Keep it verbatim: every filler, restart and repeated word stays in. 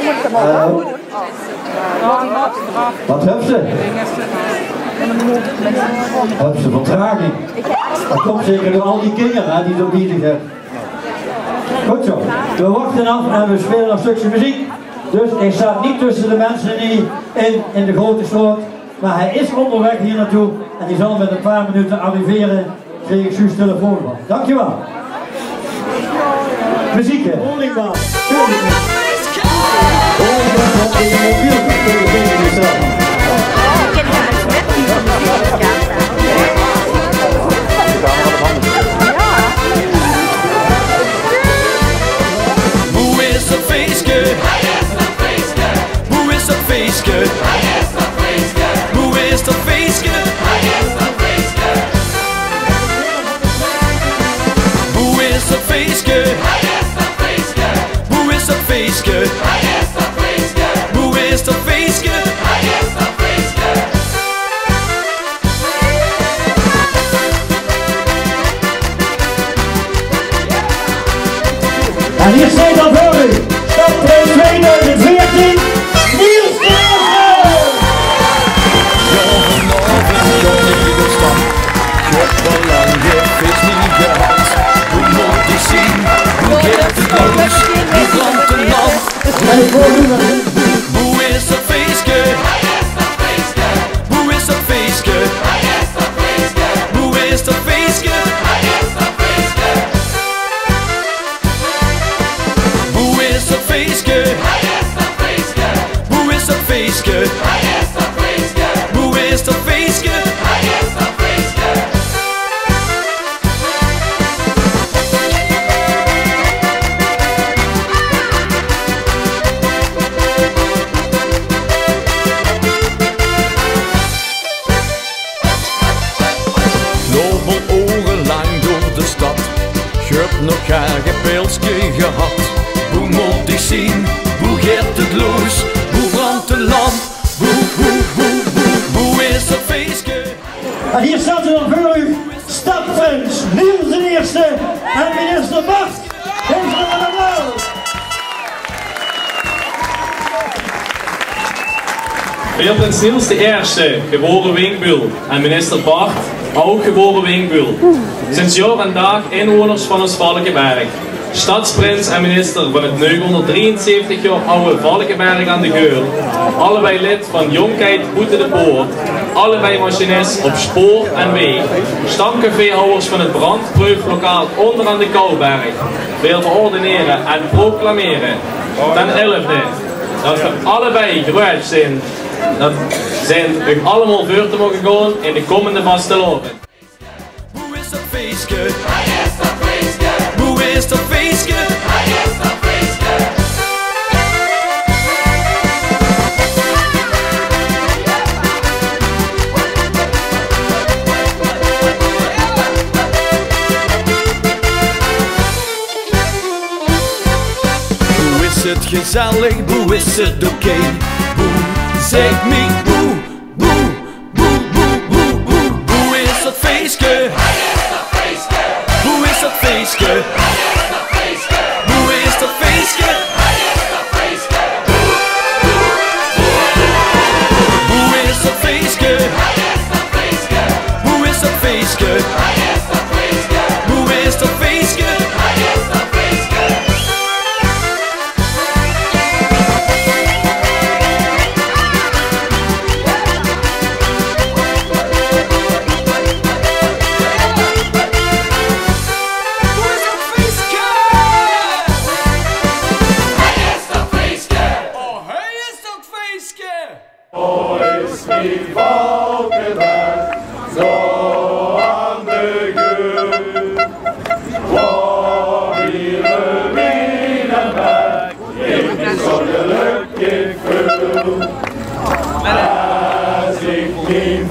Eh, wat höbs se? Höbs se vertraging? Dat kump zeker door al die kinger, hè, die se bie dich höbs. Good zo. Veer wachte aaf en veer speule nog e stökske meziek. Dus hae steit neet tösse de minse in, in, in de groete straot. Mer hae is óngerwaeg hie nao toe en hae zal mit e paar minute arrivere. Krieg ich zjus telefoon van. Dankjewel. Meziek, hè? Rolling Band. Rolling Band op de mobiel. Boe is dat feeske? Boe is dat feeske? Boe is dat feeske? Boe is dat feeske? Boe is dat feeske? Boe is dat feeske? En hie steit dan veur uch, Stadprins tweeduizend veertien, Niels de Eerste! Jao, vanaovend gaon ich op stap. Ich höb al lang gein fees mie gehad. Boe mót ich zeen? Boe geit 't los? Boe brandt 't land? Boe is dat feeske? Boe is dat feeske? Boe is dat feeske? Boe is dat feeske? Boe is dat feeske? Boe is dat feeske? Loup al oerelang door de stad, ich höb nog gaar gein pilske gehad. Boe mót ich zeen? Boe geit 't los? Boe brandt 't land? Boe, boe, boe, boe, boe is dat feeske? En hie staon ze dan veur uch, Stadprins Niels de Eerste en minister Bart. Geef ze ein applaus. Veer prins Niels de Eerste, gebaore Winkbüll, en minister Bart, ouch gebaore Winkbüll, zeen jaor en daag inwoners van ós Valkeberg. Stadsprins en minister van 't neugehóngerddrieënzeventig jaor aw Valkeberg aan de Geul. Allebei lid van Jonkheid Boete de Poort. Allebei machinis op spoor en weeg. Stamcaféhouwers van 't brandpreuflokaal ónderaan de Kouberg. Veer verordenere en proclamere ten elfde dat veer allebei groeats zeen, dat zeen uch allemaol veur te moge gaon in de kómmende vastelaovend. Boe is dat feeske? Boe is dat feeske? Boe is 't gezellig? Boe is 't oké? Boe, zèk mich boe, boe, boe, boe, boe, boe is dat feeske? Boe is dat feeske? Boe is dat feeske? Boe is dat feeske? Boe is dat feeske? Boe is dat feeske? Hei is dat feeske! Oh, hei is dat feeske! Oh, is mien Valkeberg zo aan de Geul. Waar vieren wie den berg, ik ben zo gelukkig veul. Als ik mien